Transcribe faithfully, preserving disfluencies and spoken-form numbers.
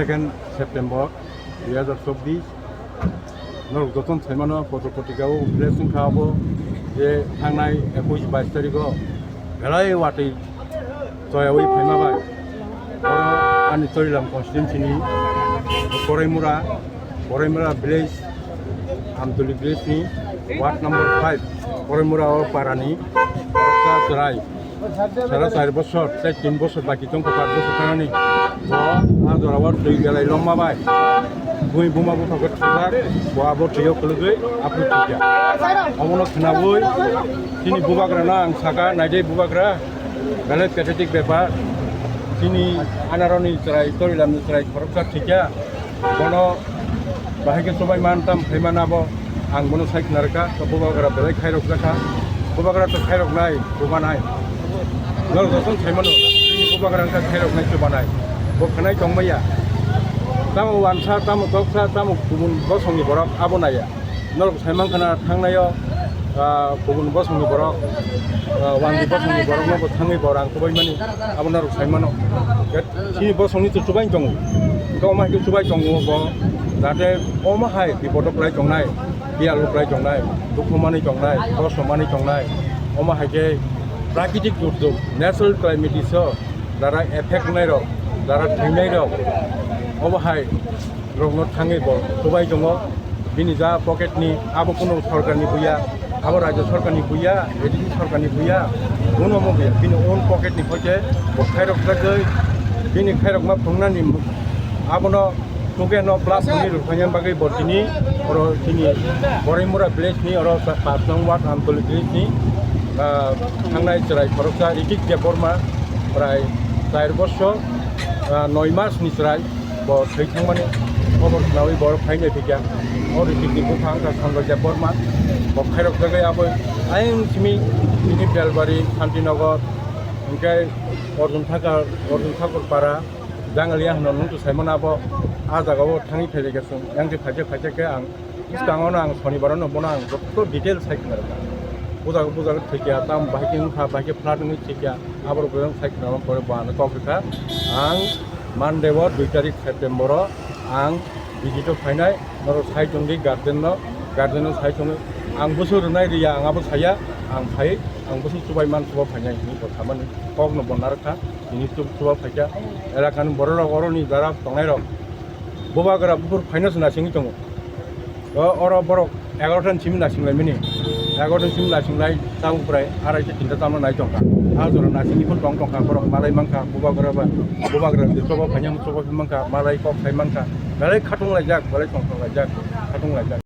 Second September dui hazar chobbish, norok jotono saimano, potro potrika o press wngkha abo je thangnai ekush bais tarikh o belai watwi choyawi phaima bai. Oro ani Chorilam constituency ni Koraimura, Koraimura village, Amtuli village ni ward number five, Koraimura o para ni Chwrai. Sara char bosor, tei tin bosor baki tongkha, paanch bosor thangnani. Bo a jora o twi belai longma bai. Bui buma bupha khe thwijak, bo abo twi o kwlwgwi aphuru thwikha. Omono khwnaui chini bubagrano ang sakha, "Naidi bubagra, belai pathetic bepar. Chini anaroni chwrai, Chorilamni chwrai khoroksa thwikha." Bono bahai khe chubai man tam phaimana bo, ang bono sai khna rwkha, to bubagra belai khairok jakha, bubagra to khairok nai, chubanai. Norok jotono saimano, chini bubagra wngkha khairok nai, chubanai. Bo khwnai tongmaya. Tamo wansa, tamo toksa, tamo kubun bosongni borok abo naiya. Norok saimankha na thangnaio, ah, kubun bosongni borok, ah, wandi bosongni borokno bo thangwi bo rang chubaimani, abo norok saimano. Chini bosongni to chubai tongo. Hwnkhe omo hai khe chubai tongo bo, jate omo hai bipodo kwlai tongnai, biyalo kwlai tongnai, dukhu manwi tongnai, kosto manwi tongnai, omo hai khe prakitik durjog, natural calamity so, jara effect wngnai rok, jara thwinai rok, omo hai rokno thangwi bo chubai tongo. Bini ja pocket ni abo kunu sorkar ni buya, abo rajya sorkar ni buya, A D C sorkar ni buya, kuno mo buya. Bini own pocket ni hoite bo khairok jagwi, bini khairokma phungnani abono tuke no plus ni rwphaiya bagwi bo tini oro chini Koraimura village ni oro sa-, pas nong ward Amtoli village ni, ah, thangnai chwrai khoroksa Ritik Debbarma prai char bosor, ah, noi mas ni chwrai. Bo thwi thangmani khobor khnaui borok phainai thwikha. O Ritik ni bupha wngkha Sanjoy Debbarma. Bo khairok jagwi abo ayang simi tini Belbari, Santinagar, hwnkhe Arjun Thakur, Arjun Thakur Para, Jangalia hwnwi nungthu saimano abo. A jagao thangwi phaikha chwng. Yang twi phaikhe phaikhe khe ang bwskango no ang Sonibaro no bono ang joto detail sai khna rwkha. Bujago bujago thwikha, tamo bahai khe wngkha, bahai khe flat wngwi thwikha. Aborok bo sai khna pore bo ano kok rwkha. Ang Monday o dui tarik September o ang visit o phainai, norok sai tongdi guardian no, guardian no sai tongwi ang bwswk rwnai rwya ang abo saya, ang phai, ang bwswk chubai man chuba phainai hinwi bo samani kok no bo narwkha, tini chuba phaikha. Elaka ni borok rok, oroni jara tongnai rok bubagra buphuru phaina se nasingwi tongo. O, oro borok egaroh ta ni simi naising laimani. Egaroh ta ni simi naising lai, tabuk prai arai ta tinta tamo nai tongkha. A jora naising iphuru tong tongkha, borok malai mankha, bubagra ba, bubagra ni choba phaina choba phi mankha, malai kok khai mankha. Belai khatung laijak, belai tong tong laijak, khatung laijak.